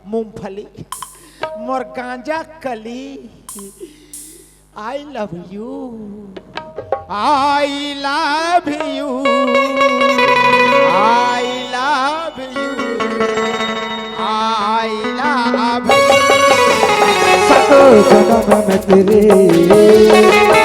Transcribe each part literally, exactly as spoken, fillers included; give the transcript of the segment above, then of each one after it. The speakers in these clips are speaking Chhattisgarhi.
मूंगफली, मोर गांजा कली। I love you, I love you, I love you, I love you। सातों जन्म में तेरे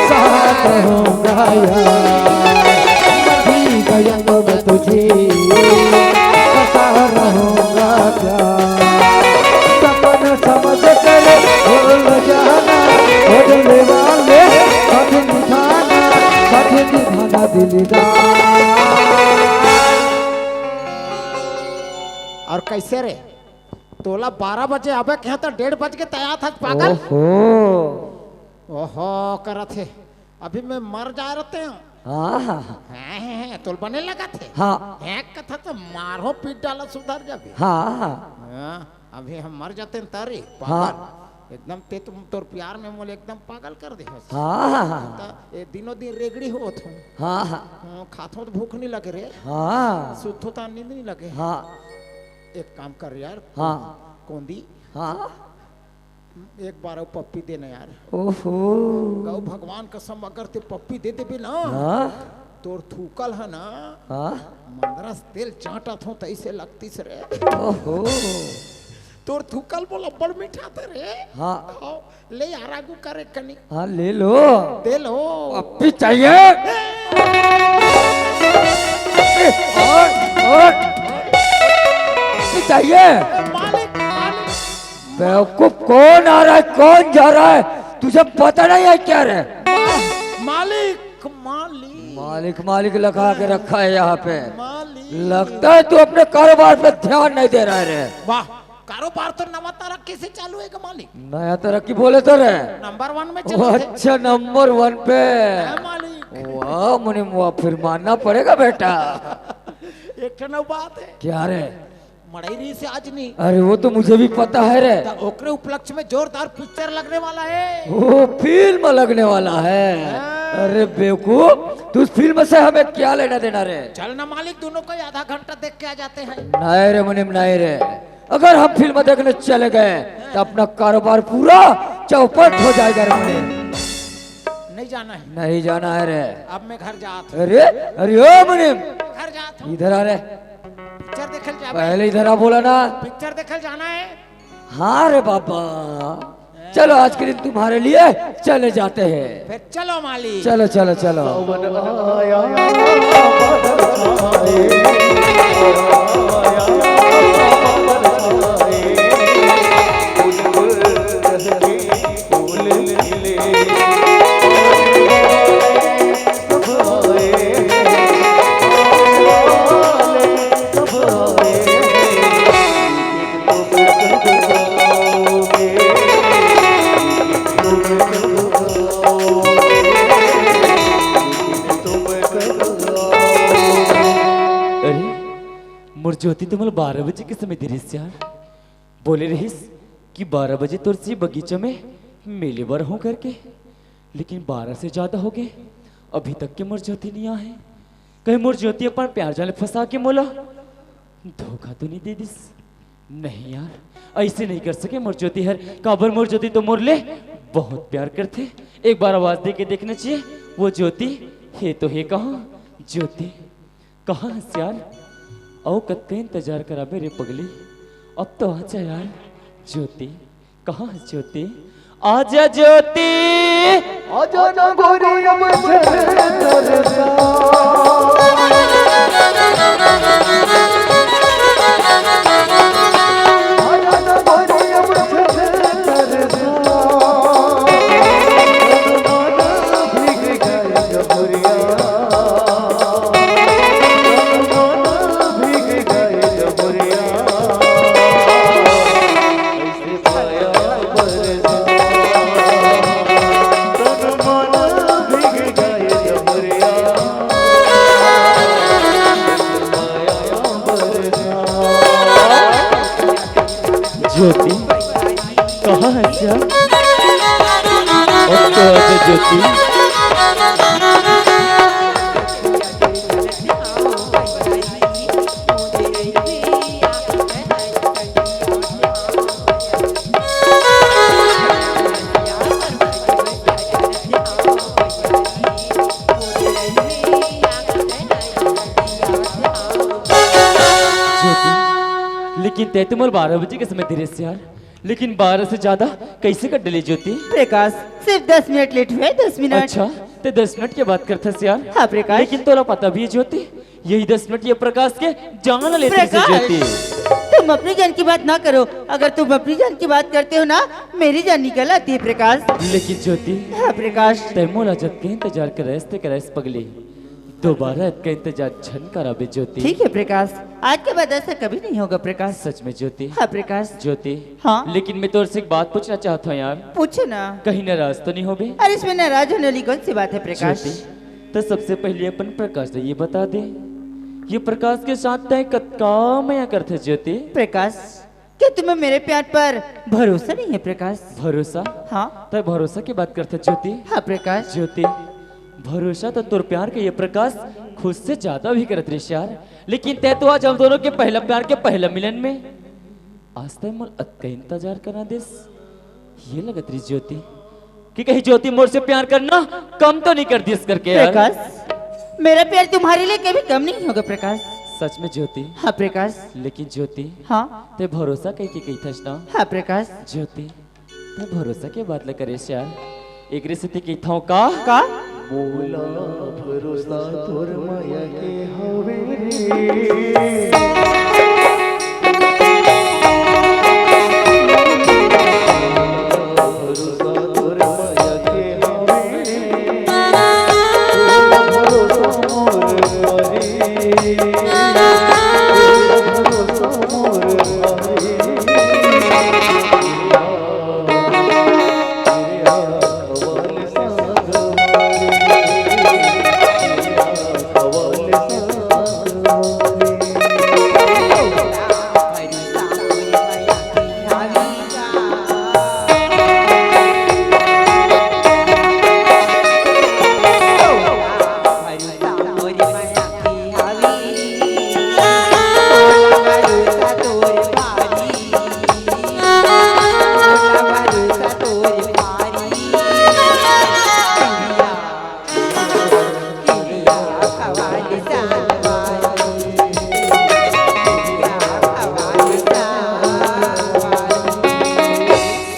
साथ रहूंगा यार, मैं भी गया तो मैं तुझे बता रहूंगा प्यार। सपन समझ कर भूल जाना, भूलने वाले कभी निभाना, कभी निभाना दिलदार। और कैसे रे? तोला बारह बजे आबे के त डेढ़ बज के तैयार था पागल। ओहो। ओहो करत हे। अभी मैं मर जा रहते हूँ। हाँ, हाँ, हाँ। हैं, हैं, हैं, तोल बने लगा थे। हाँ। हैं, कथा तो मारो पीट डाला सुधर जाबे। हाँ, हाँ। हाँ, अभी हम मर जाते हैं तारी, हाँ। पागल। एकदम ते तुम तोर प्यार में मोले एकदम पागल कर दे हस। हाँ, हाँ, हाँ। त ए दिनों दिन रेगड़ी होत हूँ। हाँ, हाँ। हाँ, खाथो तो भूख नहीं लगे रे। हाँ। सुतो तो नींद नहीं लगे। हाँ। एक काम कर यार। हाँ। कौंदी। हाँ। एक बार अउ पप्पी देना यार। ओहो। गौ भगवान कसम, अगर ते पप्पी दे देबे ना, हाँ? तोर थूकल है ना, हाँ? मंदरस तेल चाटत हो तैसे लगतीस रे। ओहो। तोर थूकल बोल अब्बड़ मीठा था रे। हाँ। आओ, ले यार आगू करे कनी। हाँ, ले लो। दे लो। पप्पी चाहिए? और, और, पप्पी चाहिए? मालिक, मालिक। बेवकूफ, कौन आ रहा है, कौन जा रहा है, तुझे पता नहीं है क्या रे? मालिक, मालिक। मालिक, मालिक लगा के रखा है यहाँ पे। मालिक। लगता है तू अपने कारोबार पे ध्यान नहीं दे रहा है रे। वाह, कारोबार तो नवा तरक्की से चालू है मालिक। नया तरक्की बोले तो रे। नंबर वन में वो चलो थे। अच्छा, नंबर वन पे। है मालिक। वाह मुनीम, वाह, फिर मानना पड़ेगा बेटा। एक ठो नौ बात है। क्या रे? मड़ई रही से आज नहीं। अरे वो तो मुझे भी पता है रे। त ओकरे उपलक्ष्य में जोरदार पिक्चर लगने वाला है। वो फिल्म लगने वाला है। हाँ। अरे बेवकूफ, तू उस फिल्म से हमें क्या लेना देना रे? चल ना मालिक, दोनों को आधा घंटा देख के आ जाते हैं। नहीं रे मुनीम, नहीं रे। अगर हम फिल्म देखने चले गए तो अपना कारोबार पूरा चौपट हो जाएगा रे मुनीम। नहीं जाना है। नहीं जाना है रे। अब मैं घर जात हूँ। अरे, अरे ओ मुनीम, घर जात हूँ। इधर आ रे। पिक्चर देखल जाबे। पहले इधर आ, बोला ना। पिक्चर देखल जाना है। हाँ रे बाबा, चलो आज के दिन तुम्हारे लिए चले जाते हैं। फिर चलो मालिक। चलो, चलो, चलो। अरे, मोर ज्योति तो मोला बारह बजे के समय दे रिहिस यार। बोले रहिस कि बारह बजे तोर से बगीचा में मिले बर हूँ करके, लेकिन बारह से ज्यादा हो गए, अभी तक के मोर ज्योति नहीं आए। कहीं मोर ज्योति अपन प्यार जाल फंसा के मोला धोखा तो नहीं दे दिस? नहीं यार, ऐसे नहीं कर सके मोर ज्योति हर, काबर मोर ज्योति तो मोर ले बहुत प्यार करथे। एक बार आवाज दे के देखना चाहिए, वो ज्योति हे तो हे कहाँ? ज्योति कहाँ हस यार? अउ कतका इंतजार कराबे रे पगली, अब तो आ जा यार। ज्योति, कहाँ हस ज्योति? आजा ज्योति। आजा ना गोरी अब छेड़े तरसा। आजा ना गोरी अब छेड़े तरसा। भीग गए जमुरिया। ज्योति, कहाँ है क्या? अब तो आजा ज्योति। कि तैं तो मोला बारह बजे के समय दे रहे यार, लेकिन बारह से ज्यादा कैसे कर डले ज्योति? प्रकाश, सिर्फ दस मिनट लेट हुए, दस मिनट। अच्छा, तैं दस मिनट के बात करथस यार। हाँ प्रकाश। लेकिन तोला पता भी है ज्योति, यही दस मिनट ये प्रकाश के जान लेते से प्रकाश, ज्योति। तुम अपनी जान की बात ना करो, अगर तुम अपनी जान की बात करते हो ना, मेरी जान निकल आती है प्रकाश। लेकिन ज्योति, हाँ प्रकाश। तैं मोला जतके इंतजार करायस ते करायस पगली, दोबारा अतका इंतजार झन कराबे ज्योति। ठीक है प्रकाश, आज के बाद ऐसा कभी नहीं होगा प्रकाश। सच में ज्योति। हाँ प्रकाश। ज्योति। हाँ। लेकिन मैं तोर से एक बात पूछना चाहता हूँ यार। पूछो ना। कहीं नाराज तो नहीं होबे? अरे, इसमें नाराज होने वाली कौन सी बात है प्रकाश? ज्योति, तो सबसे पहले अपन प्रकाश से ये बता दे, ये प्रकाश के साथ तैं कतका मया करथे ज्योति? प्रकाश, क्या तुम्हें मेरे प्यार पर भरोसा नहीं है प्रकाश? भरोसा? हाँ। तैं भरोसा की बात करथे ज्योति? हाँ प्रकाश। ज्योति, भरोसा तो तोर प्यार के ये प्रकाश खुद से ज्यादा भी करत रहिस यार, लेकिन तैं तो आज हम दोनों के पहला प्यार के पहला मिलन में आज तैं मोर अतका इंतजार करा देस। ये लगत रहिस ज्योति कि कहीं ज्योति मोर से प्यार करना कम तो नहीं कर दिस करके यार। प्रकाश, मेरा प्यार तुम्हारे लिए कभी कम नहीं होगा प्रकाश। सच में ज्योति। हाँ प्रकाश। लेकिन ज्योति, हाँ। तैं भरोसा कहिके कहिथस ना। हाँ प्रकाश। ज्योति, तैं भरोसा के बात ला करेस यार, एकरे सेती कहिथंव का? का? मोला भरोसा तोर मया के हवे रे। भरोसा तोर मया के हवे रे। भरोसा मोर हवे। भरोसा मोर हवे।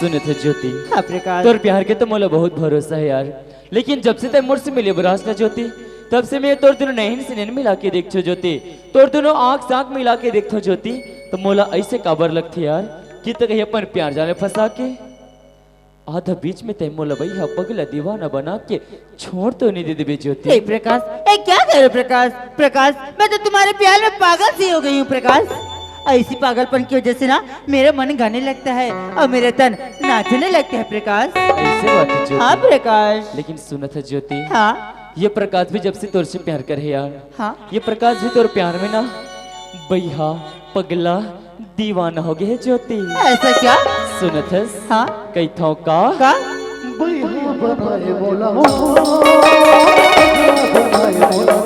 सुनत हे ज्योति, हाँ प्रकाश। तोर प्यार के तो मोला बहुत भरोसा है यार, लेकिन जब से तैं मोर से मिले बरास ना ज्योति, तब से मैं तोर दोनों नैन से नैन मिला के देखथों ज्योति, तोर दोनों आँख से आँख मिला के देखथों ज्योति, तो मोला ऐसे काबर लगथे यार कि तैं कहीं अपन प्यार जाल में फंसा के आधा बीच में तैं मोला बइहा पगला दीवाना बना के छोड़ तो नहीं दे देबे ज्योति। ए प्रकाश, ए क्या कह रहे हो प्रकाश? प्रकाश, मैं तो तुम्हारे प्यार में पागल सी हो गई हूँ प्रकाश। ऐसी पागलपन की वजह से ना मेरा मन गाने लगता है और मेरा तन नाचने लगता है प्रकाश। ऐसे बात है ज्योति। हाँ प्रकाश। लेकिन सुनत हे ज्योति, हाँ। ये प्रकाश भी जब से तोर से प्यार करे हे यार, हाँ। ये प्रकाश भी तोर प्यार में ना बइहा पगला दीवाना हो गए हे ज्योति। ऐसा क्या? सुनत हस? हाँ। कहिथंव का? का? बइहा बनाए मोला हो, बनाए मोला।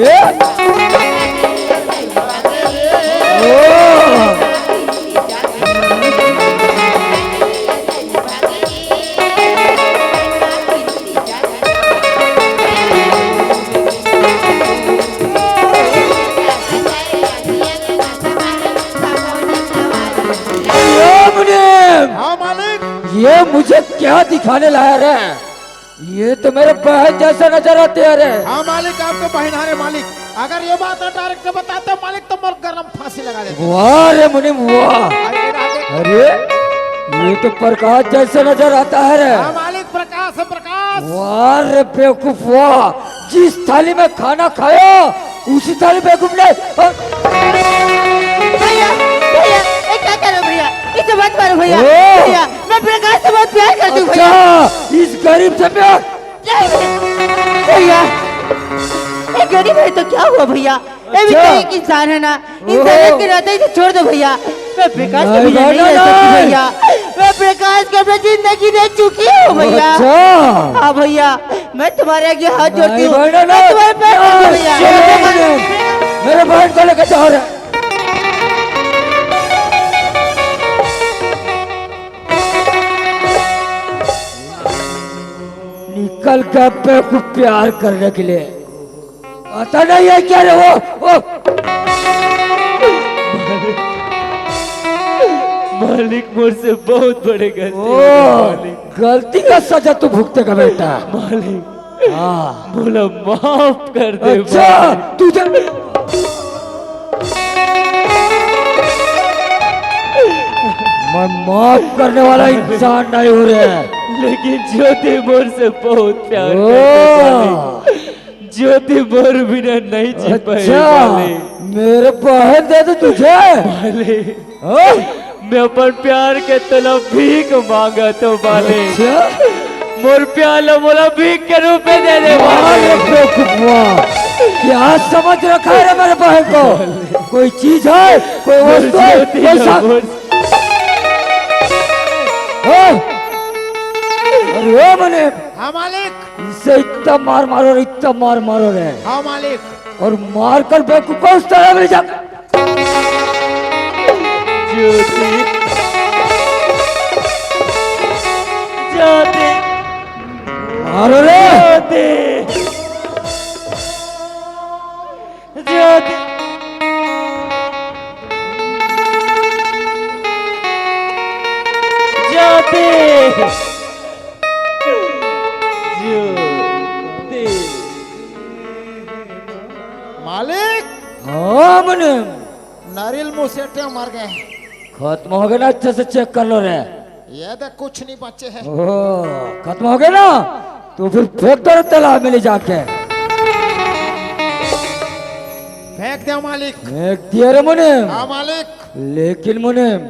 ए? ओ। ये मुनीम, हाँ मालिक। ये मुझे क्या दिखाने लाया रे? ये तो मेरे बहन जैसा नजर आते हैं रे। हाँ मालिक, आपके बहन आ रहे मालिक। अगर ये बात ना डायरेक्ट बताते मालिक तो मोर गरम फांसी लगा देते। वाह रे मुनीम, वाह। अरे, ये देख। अरे, ये तो प्रकाश जैसा नजर आता है रे। हाँ मालिक, प्रकाश है, प्रकाश। वाह रे बेवकूफ, वाह। जिस थाली में खाना खाया, उसी थाली बेवकूफ ने, हाँ। भैया, भैया, ये क्या कर रहे हो भैया? इसे मत मारो भैया। ओ। भैया, मैं प्रकाश से बहुत प्यार करती हूँ भैया। अच्छा, इस गरीब से प्यार? नहीं भैया, भैया, ये गरीब है तो क्या हुआ भैया? ये भी अच्छा। तो एक इंसान है ना, ओहो। इंसानियत के नाते इसे छोड़ दो भैया। मैं प्रकाश को नहीं, भी नहीं, नहीं रह सकती नहीं। भैया। मैं प्रकाश को अपनी जिंदगी दे चुकी हूँ भैया। अच्छा। हाँ भैया, मैं तुम्हारे आगे हाथ जोड़ती नहीं हूँ। भाई, नहीं, मैं नहीं। तुम्हारे पैर पड़ती हूँ भैया। नहीं, नहीं, नहीं। मेरे बहन को लेकर जा रहे हैं। निकल गए बेवकूफ प्यार करने के लिए। आता नहीं है क्या रे वो? वो मालिक, मोर से बहुत बड़े गलती ओ, हो गए, मालिक। गलती का सजा तू भुगतेगा बेटा। मालिक, हाँ। मोला माफ कर दे, अच्छा, मालिक। तुझे मैं माफ करने वाला इंसान नहीं हूँ रे। लेकिन ज्योति मोर से बहुत प्यार ओ। करते, मालिक। ज्योति मोर बिना नहीं जी पाए, अच्छा, मालिक। मेरे बहन दे दे तुझे। मालिक, हाँ? मैं अपन प्यार के तलब भीख मांगत हूँ, मालिक। अच्छा? मोर प्यार ला मोला भीख के रूप में दे दे, वाह रे मालिक। बेवकूफ, वाह। क्या समझ रखा है रे मेरे बहन को? कोई चीज है, कोई मोर वस्तु है, ज्योति कोई ला सा-, मोर हाँ? अरे ओ मने, हाँ मालिक। इसे इतना मार मारो रे, इतना मार मारो रे। हाँ मालिक। और मार कर बेवकूफ को उस तरह ले जा। ज्योति। ज्योति। मारो रे। ज्योति। ज्योति। ज्योति। ज्योति। मालिक। हाँ, मने। नारियल मुंह से टेम मर गए। खत्म हो गए ना, अच्छे से चेक कर लो रे। ये देख, कुछ नहीं बचे है। ओह, खत्म हो गए ना, तो फिर फेंक दो रे तालाब में ले जाके। फेंक दे मालिक। फेंक दिया रे मुनीम। हाँ मालिक। लेकिन मुनीम,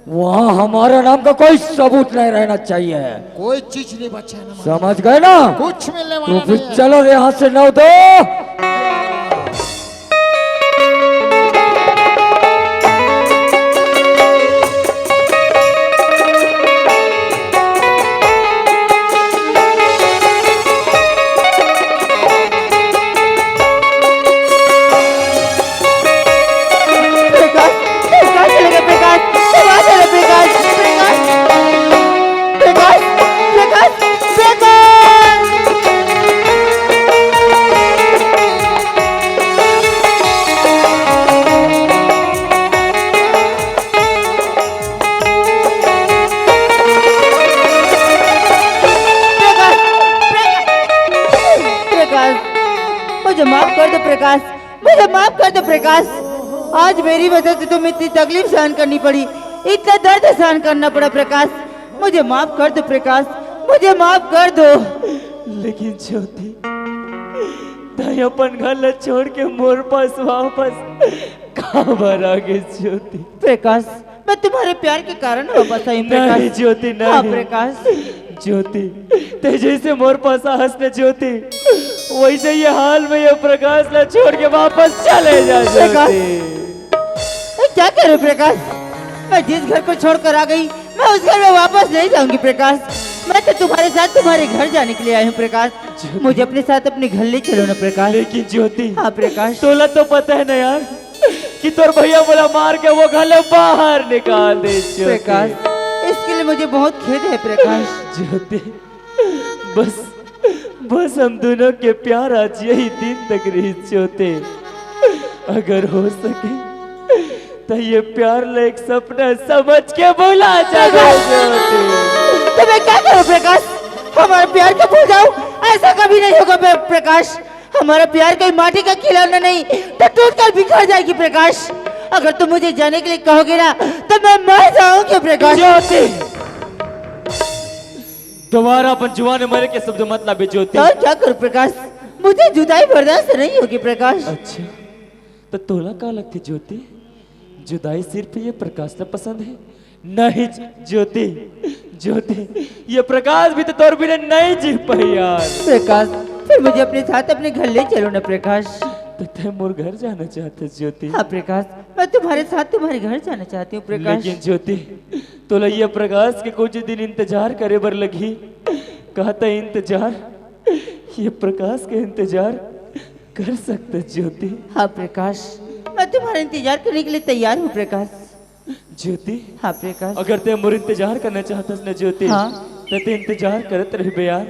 वहाँ हमारा नाम का कोई सबूत नहीं रहना चाहिए। कोई चीज नहीं बचा है ना मालिक। समझ गए ना? कुछ मिलने तो वाला फिर नहीं है। चलो रे यहाँ से, नौ दो। प्रकाश, प्रकाश चले गए, प्रकाश, प्रकाश चले, प्रकाश, प्रकाश, प्रकाश, प्रकाश, प्रकाश। प्रकाश, प्रकाश, प्रकाश, मुझे माफ कर दो प्रकाश, मुझे माफ कर दो प्रकाश। आज मेरी वजह से तुम्हें इतनी तकलीफ सहन करनी पड़ी, इतना दर्द सहन करना पड़ा प्रकाश। मुझे माफ कर दो प्रकाश, मुझे माफ कर दो। लेकिन ज्योति, तैं अपन घर ला छोड़ के मोर पास वापस काबर आ गे ज्योति? प्रकाश, मैं तुम्हारे प्यार के कारण वापस आई हूँ, प्रकाश। नहीं ज्योति, नहीं। हाँ, प्रकाश। ज्योति, तैं जैसे मोर पास आहस न ज्योति, वैसे ये हाल में ये प्रकाश ला छोड़ के वापस चले जा प्रकाश। ज्योति। ये क्या कह रहे हो प्रकाश? मैं जिस घर को छोड़कर आ गई, मैं उस घर में वापस नहीं जाऊंगी प्रकाश। मैं तो तुम्हारे साथ तुम्हारे घर जाने के लिए आई हूँ प्रकाश। मुझे अपने साथ अपने घर ले चलो ना प्रकाश। लेकिन ज्योति, हाँ प्रकाश। तोला तो पता है ना यार कि तोर भैया मोला मार के वो घर ले बाहर निकाल दे ज्योति। प्रकाश, इसके लिए मुझे बहुत खेद है प्रकाश। ज्योति, बस, बस हम दोनों के प्यार आज यही दिन तक रही ज्योति। अगर हो सके तो ये प्यार ला एक सपना समझ के भुला जा ज्योति। तो मैं क्या करूं प्रकाश? हमारे प्यार को भूल जाऊं? ऐसा कभी नहीं होगा प्र-, प्रकाश। हमारा प्यार कोई माटी का खिलौना नहीं, तो टूट कर बिखर जाएगी प्रकाश। अगर तुम मुझे जाने के लिए कहोगे ना, तो मैं मर जाऊंगी प्रकाश। ज्योति, दोबारा अपन जुबान में मरे के शब्द मत लाबे ज्योति। तो क्या करूं प्रकाश? मुझे जुदाई बर्दाश्त नहीं होगी प्रकाश। अच्छा, तो तोला का लगथे ज्योति, जुदाई सिर्फ ये प्रकाश ला पसंद है? नहीं ज्योति, ज्योति, ये प्रकाश भी तो तोर बिना नहीं जी पाही यार। प्रकाश, फिर मुझे अपने साथ अपने घर ले चलो ना प्रकाश। तो तै मोर घर जाना चाहत हस ज्योति? हाँ प्रकाश, मैं तुम्हारे साथ तुम्हारे घर जाना चाहती हूँ प्रकाश। लेकिन ज्योति, तोला ये प्रकाश के कुछ दिन इंतजार करे बर लगही। का तै इंतजार, ये प्रकाश के इंतजार कर सकत हस ज्योति? हाँ प्रकाश, मैं तुम्हारा इंतजार करने के लिए तैयार हूँ प्रकाश। ज्योति, हाँ प्रकाश। अगर तै मोर इंतजार करना चाहत हस ना ज्योति, हाँ। तो तै इंतजार करत रहिबे यार।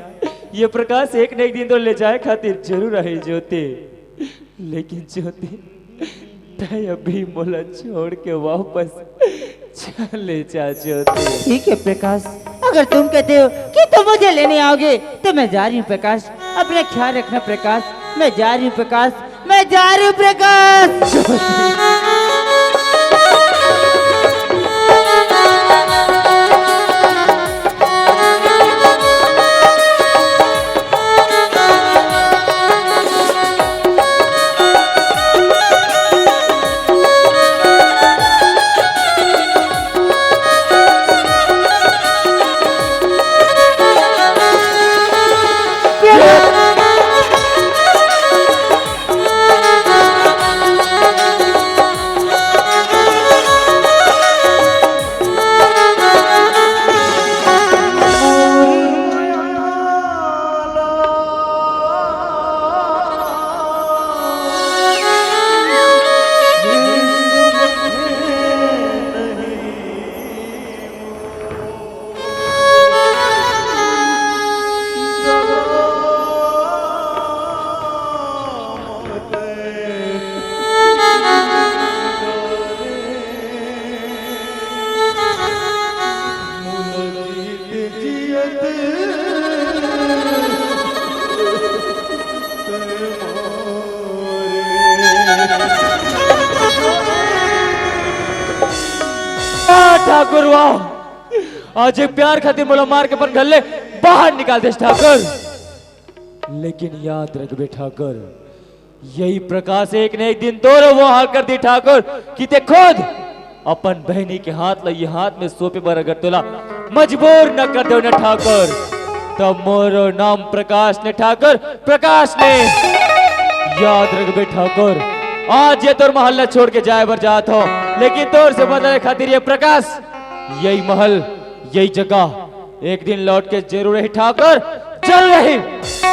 ये प्रकाश एक न एक दिन तो ले जाए खातिर जरूर आही ज्योति। लेकिन ज्योति, तै अभी मोला छोड़ के वापस चले जा ज्योति। ठीक है प्रकाश, अगर तुम कहते हो कि तुम मुझे लेने आओगे तो मैं जा रही हूँ प्रकाश। अपना ख्याल रखना प्रकाश, मैं जा रही हूँ प्रकाश, मैं जा रही हूँ प्रकाश। वाह ठाकुर वाह, आज एक प्यार खातिर मोला मार के अपन घर ले बाहर निकाल देस ठाकुर। लेकिन याद रखबे ठाकुर, यही प्रकाश एक न एक दिन तोरो वो हाल कर दी ठाकुर कि ते खुद अपन बहिनी के हाथ ला ये हाथ में सौंपे बर अगर तोला मजबूर न कर देव न ठाकुर, तब मोरो नाम प्रकाश ने ठाकुर, प्रकाश ने। याद रखबे ठाकुर, आज ये तोर महल ला छोड़ के जाए बर जात हो, लेकिन तोर से बदले खातिर ये प्रकाश, यही महल, यही जगह एक दिन लौट के जरूर रही ठाकुर, जरूर रही।